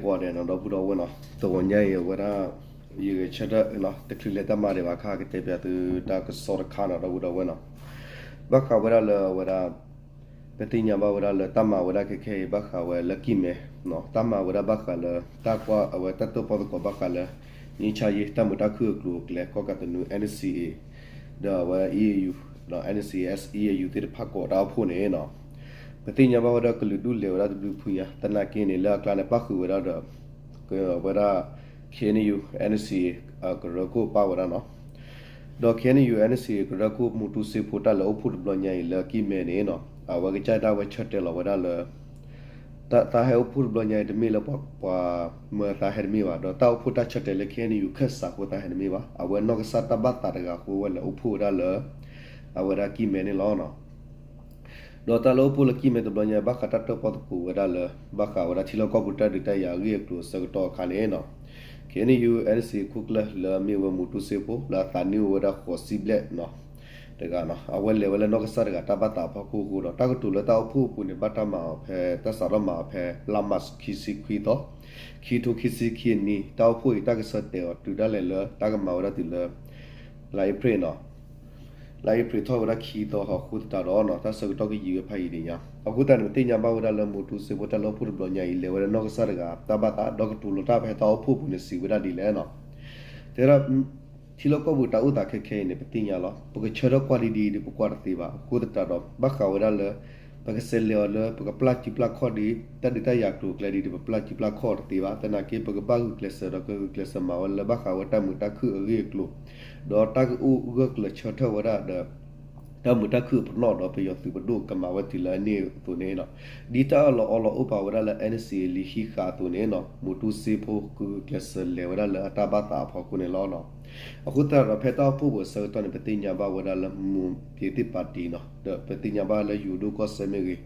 ကွၢ်ဒဲးနီၤ ဒီပုၢ်ဒီဝဲၢ်နီၤ, တဂီၤညါအံၤအဝဲဒၣ် ယဂဲၤဆၢထၢၣ်နီၤ တချုးလဲၤတၢ်မၤဒံးဘၣ်ခါ ကတဲပၠးသုတၢ်ကစီၣ်တခါနီၤ ဒီပုၢ်ဒီဝဲၢ်နီၤ, ဘၣ်ဃးဝဲဒၣ်လၢအဝဲဒၣ် ပသ့ၣ်ညါဘၣ်ဝဲဒၣ်လၢတၢ်မၤဝဲဒၣ်ခဲခဲအံၤ ဘၣ်ဃးဝဲလၢကံၢ်မဲ တၢ်မၤဝဲဒၣ်ဘၣ်ဃးလၢ တၢ်ကွၢ်အဝဲတၢ်တၢၣ်ပီၣ်သကိးဘၣ်ဃးလၢ ငြိမ်းချမ်းရေး တၢ်မုာ်တၢ်ခုၣ်အကျိၤအကျဲ ကီၢ်ကးတနူ NCA ဒီးအဝဲ EAU ဒီး NCA SEAU သ့ၣ်တဖၣ်ကိးတၢ်အိၣ်ဖှိၣ်န့ၣ်နီၤ, ပသ့ၣ်ညါဘၣ်ဝဲဒၣ်ကလုာ်ဒူၣ်လဲၤဝဲဒၣ်တဘျုးဖုညါ သနာ်က့န့ၣ် လၢအကျါန့ၣ် ပၣ်ဃုာ်ဝဲဒၣ်ဒီး ဝဲဒၣ် KNU NCA ကရၢခိၣ်ပၣ်ဝဲဒၣ်နီၤ, ဒီး KNU NCA ကရၢခိၣ် မူတူစ့ဖိ တၢ်လဲၤအိၣ်ဖှိၣ်တဘျီညါအံၤ လၢကံၢ်မဲန့ၣ်နီၤ, အဝဲကစၢ်ဒၣ်ဝဲဆၢတဲာ်လီၤဝဲဒၣ်လၢ တၢ်ဟဲအိၣ်ဖှိၣ်တဘျီညါအံၤ တမ့ၢ်လၢပှၤမၢသးဟဲတမ့ၢ်ဘၣ်, ဒီးတၢ်အိၣ်ဖှိၣ်တၢ်ဆၢတဲာ်လၢ KNU ခၢၣ်စးအဃိသးဟဲတမ့ၢ်ဘၣ်, အဝဲနီၢ်ကစၢ်တၢ်ဘၣ်သးတဂၤအဃိ ဝဲလဲၤအိၣ်ဖှိၣ်ဝဲဒၣ်လၢ အဝဲဒၣ်ကံၢ်မဲန့ၣ်လီၤ. ဒီးတၢ်လၢအိၣ်ဖှိၣ်လၢကံၢ်မဲတဘျီညါ ဘၣ်ဃးတၢ်တၢၣ်ပီၣ်သကိးဝဲဒၣ်လၢ ဘၣ်ဃးဝဲဒၣ်ထံလီၢ်ကီၢ်ပူၤတၢ်ဒုးတၢ်ယၤအဂ့ၢ်အကျိၤအဆၢကတီၢ်အခါန့ၣ်နီၤ, KNU NCA ခိၣ်ကျၢၢ်လၢအမ့ၢ်ဝဲ မူတူစ့ဖိ လၢအသးနံၣ်အိၣ်ဝဲဒၣ်ဃိးဆံဘျဲၣ်နီၤ တဂၤနီၤ, အဝဲလဲၤဝဲလၢနီၢ်ကစၢ်တဂၤတၢ်ဘၣ်သးအဖီခိၣ်အဃိနီၤ, တၢ်ကတိၤလၢတၢ်အိၣ်ဖှိၣ်အပူၤန့ၣ် ဘၣ်တၢ်မၤအီၤဖဲ တၢ်စးထီၣ်မၤအီၤဖဲ လါမးခံဆံခွံသီ ခံထိခံဆံခံအနံၣ်, တၢ်အိၣ်ဖှိၣ်အံၤ တၢ်ကဆၢတဲာ်အီၤတုၤဒၣ်လဲာ်လၢ တၢ်ကမၤဝဲဒၣ်တုၤလၢ လါအ့ဖြ့ၣ်နီၤ လါအ့ဖြ့ၣ်ထီၣ်ဝဲဒၣ်ခံသီအဃိသတးဒီးနီၤ, တၢ်ဆၢကတီၢ်ကယံာ်ဝဲဖးယံာ်ဒံးညါ, အဃိသတးန့ၣ် ပသ့ၣ်ညါဘၣ်ဝဲဒၣ်လၢ မူတူစ့ဖိ တၢ်လၢအိၣ်ဖှိၣ်တဘျီညါအံၤ လဲၤဝဲလၢနီၢ်ကစၢ်တဂၤတၢ်ဘၣ်သး ဒီးကတိၤလီၤတၢ်ဖဲတၢ်အိၣ်ဖှိၣ်အပူၤန့ၣ် စံးဝဲဒၣ်ဒ်လဲၣ်နီၤ, တဲဒၣ် ထံလီၢ်ကီၢ်ပူၤတၢ်အိၣ်သးခဲခဲအံၤန့ၣ် ပသ့ၣ်ညါလီၤ, ပကဆၢထၢၣ်ကွၢ်ဒ်ဒ်ဒီး ပကွၢ်တသ့ဘၣ်, အဃိသတးဒီး ဘၣ်ဃးဝဲဒၣ်လၢ ပကဆဲးလဲၤအီၤလၢ ပကပျၢ်စုပျၢ်ခီၣ်ဒ် တၢ်ဒုးတၢ်ယၤအကျိၤအကျဲဒ်ဒီး ပပျၢ်စုပျၢ်ခီၣ်တသ့ဘၣ်, သနာ်က့ ပကဘၣ်ဂုာ်ကျဲးစၢးဒီး ကဂုာ်ကျဲးစၢးမၤဝဲလၢ ဘၣ်ဃးဝဲတၢ်မုာ်တၢ်ခုၣ်အဂ့ၢ်အကျိၤ ဒီးတၢ်ကအိၣ်ဂၢၢ်ကျၢၤဆၢထၢၣ်ဝဲဒၣ်ဒီး တၢ်မုာ်တၢ်ခုၣ်အပနီၣ်ဒီး ပယီၤသုးပဒိၣ်ကမၤဝဲတုၤလၢအန့ၣ်အသိးန့ၣ်နီၤ, ဒ်တၢ်အၢၣ်လီၤအီလီၤအိၣ်ပာ်ဝဲဒၣ်လၢ NCA လံာ်ဟံးဃာ်အသိးန့ၣ်နီၤ, မူတူစ့ဖိ ကဂုာ်ကျဲးစၢးလဲၤဝဲဒၣ်လၢအတၢ်ဘၣ်သးအဖီခိၣ်န့ၣ်လီၤ. အဃိသတးဒီး ဖဲတၢ်အိၣ်ဖှိၣ်ပူၤအဆၢကတီၢ်န့ၣ် ပသ့ၣ်ညါဘၣ်ဝဲဒၣ်လၢ မွန်ပြည်သစ်ပါတီနီၤ, ဒီးပသ့ၣ်ညါဘၣ်လၢယိၤဒိၣ်ကီၢ်စဲၣ်မ့ၢ်ဂ့ၤ,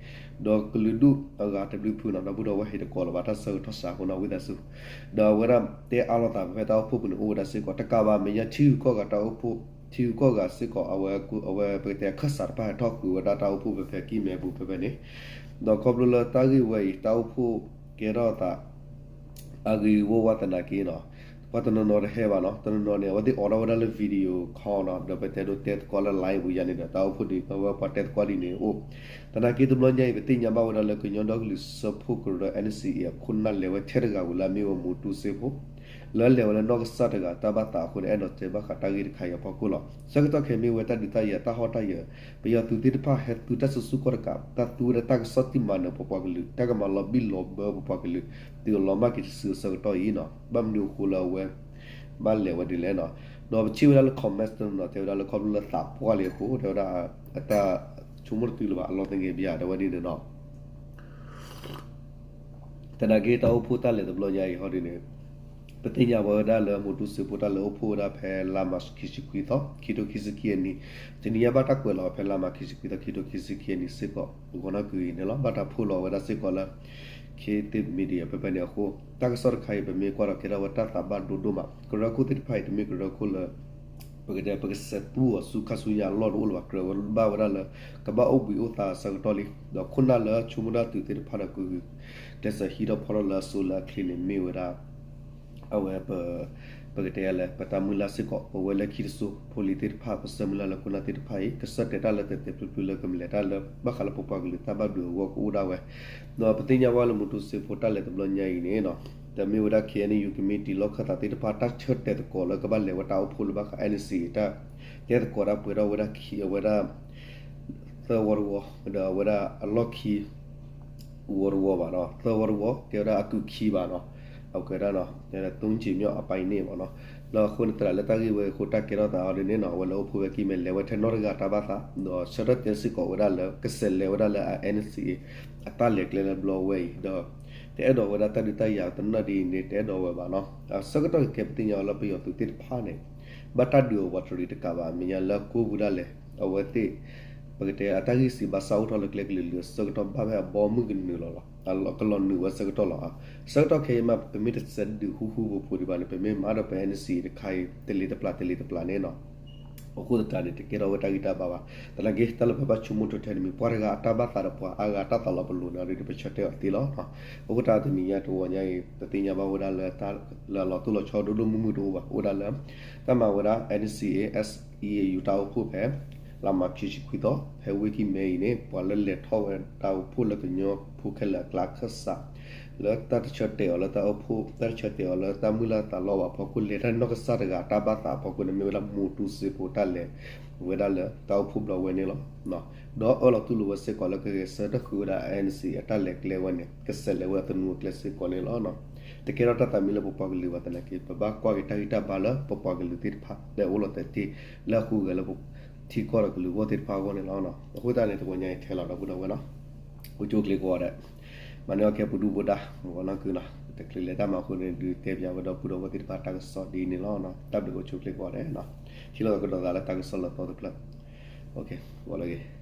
ဒီးကလုာ်ဒူၣ်အဂၤတဘျုးဖုနီၤ, ဒီပုၢ်ဒီဝဲၢ်ဟ့ၣ်တကိးလၢၤဘၣ် တၢ်ဆၢကတီၢ်စှၤအဃိနီၤ ဝံသးစူၤ, ဒီးအဝဲဒၣ်တဲအါလိာ်သးဖဲတၢ်အိၣ်ဖှိၣ်ပူၤန့ၣ် အိၣ်ဝဲဒၣ်စ့ၢ်ကီး တကးဘၣ်မဲာ်ညါ ထံဂုၤကီၢ်ဂၤတၢ်အိၣ်ဖှိၣ်, ထံဂုၤကီၢ်ဂၤစ့ၢ်ကီး အဝဲ အဝဲပကတဲအခၢၣ်စးတဖၣ်ဟဲထီၣ်ဃုာ်ဝဲဒၣ်တၢ်အိၣ်ဖှိၣ်ဖဲဖဲကံၢ်မဲပူၤဖဲဖဲန့ၣ်, ဒီးခီဖျိလၢတၢ်ဂ့ၢ်ဝဲအံၤ တၢ်အိၣ်ဖှိၣ်ကဲထီၣ်သး အဂ့ၤဂီၢ်ဝါသနာ်က့နီၤ, ပှၤတနီၤနီၤတဟဲဘၣ်နီၤ, တနီၤနီၤန့ၣ် အဝဲသ့ၣ်အိးထီၣ်ဝဲဒၣ်လၢ video call နီၤ, ဒီးပတဲဒိးတဲသကိးလၢ live ပူၤယၤန့ၣ်ဒီး တၢ်အိၣ်ဖှိၣ်ဒ် အဝဲပှၤတဲသကိးဒ်န့ၣ်အိၣ်, သနာ်က့တဘျီညါအံၤ ပသ့ၣ်ညါဘၣ်ဝဲဒၣ်လၢ ကညီဒီကလုာ်စၢဖှိၣ်ကရၢ NCA အခိၣ်နၢ်လဲၤဝဲထဲတဂၤဝံၤလၢအမ့ၢ်ဝဲ မူတူစ့ဖိ လၢလဲၤဝဲလၢနီၢ်ကစၢ်တဂၤတၢ်ဘၣ်သးအဃိန့ၣ် အဲၣ်ဒိးတဲဘၣ်ဃးတၢ်ဂ့ၢ်တခါအံၤအဖီခိၣ်လီၤ. ဆၢကတီၢ်ခဲအံၤမ့ၢ်ဝဲတၢ်ဒုးတၢ်ယၤ တၢ်ဟီၣ်တၢ်ယၢၤ, ပယီၤသုးသ့ၣ်တဖၣ်ဟဲသုတၢ်စုဆူၣ်ခီၣ်တကး, တၢ်သူဝဲဒၣ်တၢ်ကစီၣ်တံၢ်မၤနၢၤပပှၤကလုာ်, တၢ်ကမၤလီၤဘံၣ်လီၤဘၢပပှၤကလုာ်, တုၤအလီၤမၢ်က့ၤတစုအဆၢကတီၢ်အံၤနီၤ, ဘၣ်မနုၤအဃိလၢအဝဲ ဘၣ်လဲၤဝဲဒ်လဲၣ်နီၤ. ဒီးပထံၣ်ဝဲဒၣ်လၢ comment တနီၤနီၤ တဲဝဲဒၣ်လၢခီဖျိလၢသးပှၢ်လံအဃိ တဲဝဲဒၣ် အတၢ်ဆိကမိၣ်တတုၤလၢၤဘၣ် အလီၢ်သင့ၤဘၣ် တဲဝဲဒ်န့ၣ်နီၤ. သနာ်က့တၢ်အိၣ်ဖှိၣ်တၢ်လဲၤတဘျီညါအံၤဟီဒ်န့ၣ် ပသ့ၣ်ညါဝဲဒၣ်လၢ မူတူစ့ဖိ တၢ်လဲၤအိၣ်ဖှိၣ်ဝဲဒၣ်ဖဲလါမးခံဆံခွံသီ ခံထိခံဆံခံအနံၤ, တနံၤညါဘၣ်တၢ်ကွဲးလီၤဝဲဖဲလါမးခံဆံခွံသီ ခံထိခံဆံခံအနံၤစ့ၢ်ကီး ဂီၤနီၢ်ကုၤအံၤန့ၣ်လီၤ. ဘၣ်တၢ်ဖီၣ်လီၤဝဲဒၣ်စ့ၢ်ကီးလၢ K T media ဖဲဖဲန့ၣ်အဃိ တၢ်ကစီၣ်တခါအံၤ ပမ့ၢ်ကွၢ်ဒီးကဲထီၣ်ဝဲတၢ်သးဘၣ်ဒိဒိၣ်မး, ကရၢခိၣ်သ့ၣ်တဖၣ်အံၤ တမ့ၢ်ကရၢခိၣ်လၢ ပကတဲ ပကစဲးသူအီၤဆူခါဆူညါအလီၢ်တအိၣ်လၢၤဘၣ်, ကြၢးဝဲဘၣ်ဝဲဒၣ်လၢ ကဘၣ်အိၣ်ဘှံးအိၣ်သါအဆၢကတီၢ်လံ, ဒီးခိၣ်နၢ်လၢဆိကမိၣ်တၢ်တုၤသ့ၣ်တဖၣ်ဒီး ကဂုာ်ကျဲးစၢးဟံးထီၣ်ဖီထီၣ်လၢအစိၤလၢအချ့န့ၣ် မ့ၢ်ဝဲဒၣ် အဝဲ ပကတဲလဲၣ် ပတၢ်မုၢ်လၢ်စ့ၢ်ကီး, ပဝဲလၢခံတစိၤ ဖိလံၤသ့ၣ်တဖၣ် ပဆၢမုၢ်လၢ်လၢခိၣ်နၢ်သ့ၣ်တဖၣ်အံၤ ကဆၢတဲာ်တၢ်လၢတဲာ်တဲာ်ဖျုးဖျုးလၢကမၤလဲၤတၢ်လၢ ဘၣ်ဃးလၢပပှၤကလုာ်တၢ်ဘၣ်ဘျုးအဂီၢ်ကအိၣ်ဒၣ်ဝဲ, ဒီးပသ့ၣ်ညါဘၣ်လၢ မူတူစ့ဖိတၢ်လဲၤတဘျီညါအံၤန့ၣ်နီၤ, ဒီးမ့ၢ်ဝဲဒၣ် K N U committee လီၢ်ခၢၣ်သးသ့ၣ်တဖၣ် တၢ်ဆၢတဲာ်သကိးလၢကဘၣ်လဲၤဝဲတၢ်အိၣ်ဖှိၣ်လၢဘၣ်ဃး N C A တၢ် တဲသကိးတၢ်ပှဲၤထီၣ်ဝဲဒၣ်ခံ အဝဲဒၣ် သၢဝီတဝီ, ဒီးအဝဲဒၣ်အလီၢ်ခံ ဝီတဝီဘၣ်နီၤ, သၢဝီတဝီ ကဲဝဲဒၣ်အကုၢ်ခံဘၣ်နီၤ, အကဲဒၣ်နီၤ သုံးကြိမ်မြောက်အပိုင်းနှစ်ဘၣ်နီၤ, ဒီးအဃိန့ၣ် သရၣ်လၢတၢ်ဂ့ၢ်ဝဲအဃိ တၢ်ကဲထီၣ်သးအီၤဒ်န့ၣ်နီၤ, အဝဲလဲၤအိၣ်ဖှိၣ်ဝဲကံၢ်မဲ လဲၤဝဲထဲနီတဂၤတၢ်ဘၣ်သး, ဒီးဆၢထၢၣ်တဲစ့ၢ်ကီးဝဲဒၣ်လၢ ကဆဲးလဲၤဝဲဒၣ်လၢအ N C A အတၢ်လဲၤကျဲလၢဘျီဝဲအံၤ, ဒီး တအဲၣ်ဒိးဝဲဒၣ်တၢ်ဒုးတၢ်ယၤတနီၣ်ဒ်အံၤန့ၣ် တအဲၣ်ဒိးဝဲဘၣ်နီၤ, အဆၢကတီၢ်ခဲအံၤပသ့ၣ်ညါဝဲလၢပယီၤသုးသ့ၣ်တဖၣ်န့ၣ် ဘၣ်တၢ်ဒုးအဝးတရံးတကးဘၣ် အမဲာ်ညါလၢကိၢ်ပူၤဒၣ်လဲာ်, အဝဲသ့ၣ် ပကတဲအတၢ်ဂံၢ်စံးဘၣ်စၢ်အိၣ်ထီၣ်လၢကျဲကလုာ်လုာ်အဆၢကတီၢ်ဘၣ်ဖဲအဘီမုၢ်ကနုာ်လီၤလီၤ, ကလီၤနုာ်ဝဲအဆၢကတီၢ်လီၤ, ဆၢကတီၢ်ခဲအံၤမး ပမ့ၢ်တစဲးဒုးဟူဟူဖိးဖိးဒံးဘၣ်န့ၣ် ပမ့ၢ်မၤဒီးပ N C A တခါအံၤ တလ့ၤတပျၢ်တလ့ၤတပျၢ်န့ၣ်နီၤ, အဃိသတးန့ၣ် တကဲထီၣ်ဝဲတၢ်ဂံၢ်တၢ်ဘါဘၣ်. သနာ်က့ တၢ်လၢပဘၣ်ဆိကမိၣ်ထီၣ်ထဲန့ၣ်မ့ၢ် ပှၤတဂၤအတၢ်ဘၣ်သးဒီးပှၤအါဂၤတၢ်သးလီၤပလိာ်န့ၣ်ဒီး ပဆၢတဲာ်အီၤသ့လီၤ. အဃိသတးတနံၤညါတဝီညါအံၤ ပသ့ၣ်ညါဘၣ်ဝဲဒၣ်လၢ တၢ်လၢအလီၤတိၢ်လီၤဆီဒိၣ်ဒိၣ်မုၢ်မုၢ်တအိၣ်ဘၣ်. အိၣ်ဒၣ်လၢ တၢ်မၤဝဲဒၣ် NCA SEA ယူၤတၢ်အိၣ်ဖှိၣ်ဖဲ လါမးခံဆံခွံသီ ဖဲဝ့ၢ်ကံၢ်မဲအံၤန့ၣ် ပှၤလၢလဲၤထီၣ်ဝဲတၢ်အိၣ်ဖှိၣ်လၢကညီဖိခဲလၢာ်အကျါ ခၢၣ်စး လၢတၢ်တဆၢတဲာ်အီၤလၢတၢ်အိၣ်ဖှိၣ် တၢ်တဆၢတဲာ်အီၤလၢတၢ်မုၢ်လၢ်သးလီဘၣ်အဖီခိၣ် လဲၤတၢ်နီၢ်ကစၢ်တဂၤတၢ်ဘၣ်သးအဖီခိၣ်န့ၣ် မ့ၢ်ဝဲဒၣ်မိၢ်တူစ့ဖိတၢ်လဲၤဝဲဒၣ်လၢ တၢ်အိၣ်ဖှိၣ်ဘျီဝဲန့ၣ်လီၤ. ဒီးအၢၣ်လီၤတူၢ်လိာ်ဝဲစ့ၢ်ကီးလၢကဂဲၤဆၢထၢၣ်ဃုာ်ဝဲဒၣ် NCA အတၢ်လဲၤကျဲဝဲန့ၣ် ကဆဲးလဲၤဝဲအသနူအကျဲစ့ၢ်ကီးန့ၣ်လီၤ. တကဲထီၣ်တၢ်သးမံလၢပပှၤကလုာ်ဘၣ်သနာ်က့ ပဘၣ်ကွၢ်က့ၤတၢ်ဂံၢ်တၢ်ဘါလၢပပှၤကလုာ်သ့ၣ်တဖၣ်လၢအအိၣ်လီၤတဲာ်တ့ၢ် လၢအဃုဂဲၤလၢပထံကီၢ်ဒီးကလုာ်အဂီၢ်သ့ၣ်တဖၣ်အဂီၢ်န့ၣ်လီၤ. အဃိသတးန့ၣ် တဝီညါအံၤထဲလီၤဒီပုၢ်ဒီဝဲၢ်နီၤ အိၣ်ဆူၣ်အိၣ်ချ့ကိးဂၤဒဲး, မၤန့ၢ်အီၣ်ကဲပူၤဒူၣ်ပူၤဒါ မုၢ်ဂီၤနီၢ်ကုနီၤ တချုးလဲၤတၢ်မၤအဃိန့ၣ် ဒုးတဲပၠးဝဲဒီပုၢ်ဒီဝဲၢ်သ့ၣ်တဖၣ်တၢ်ကစီၣ်ဒ်အံၤန့ၣ်လီၤ. တၢ်ဘျုးအိၣ်ဆူၣ်အိၣ်ချ့ကိးဂၤဒဲးနီၤ ထံၣ်လိာ်သးကဒီးသးလၢတၢ်ကစီၣ်လၢသီတဖျၢၣ် ဂီၤလၢအဂ့ၤ.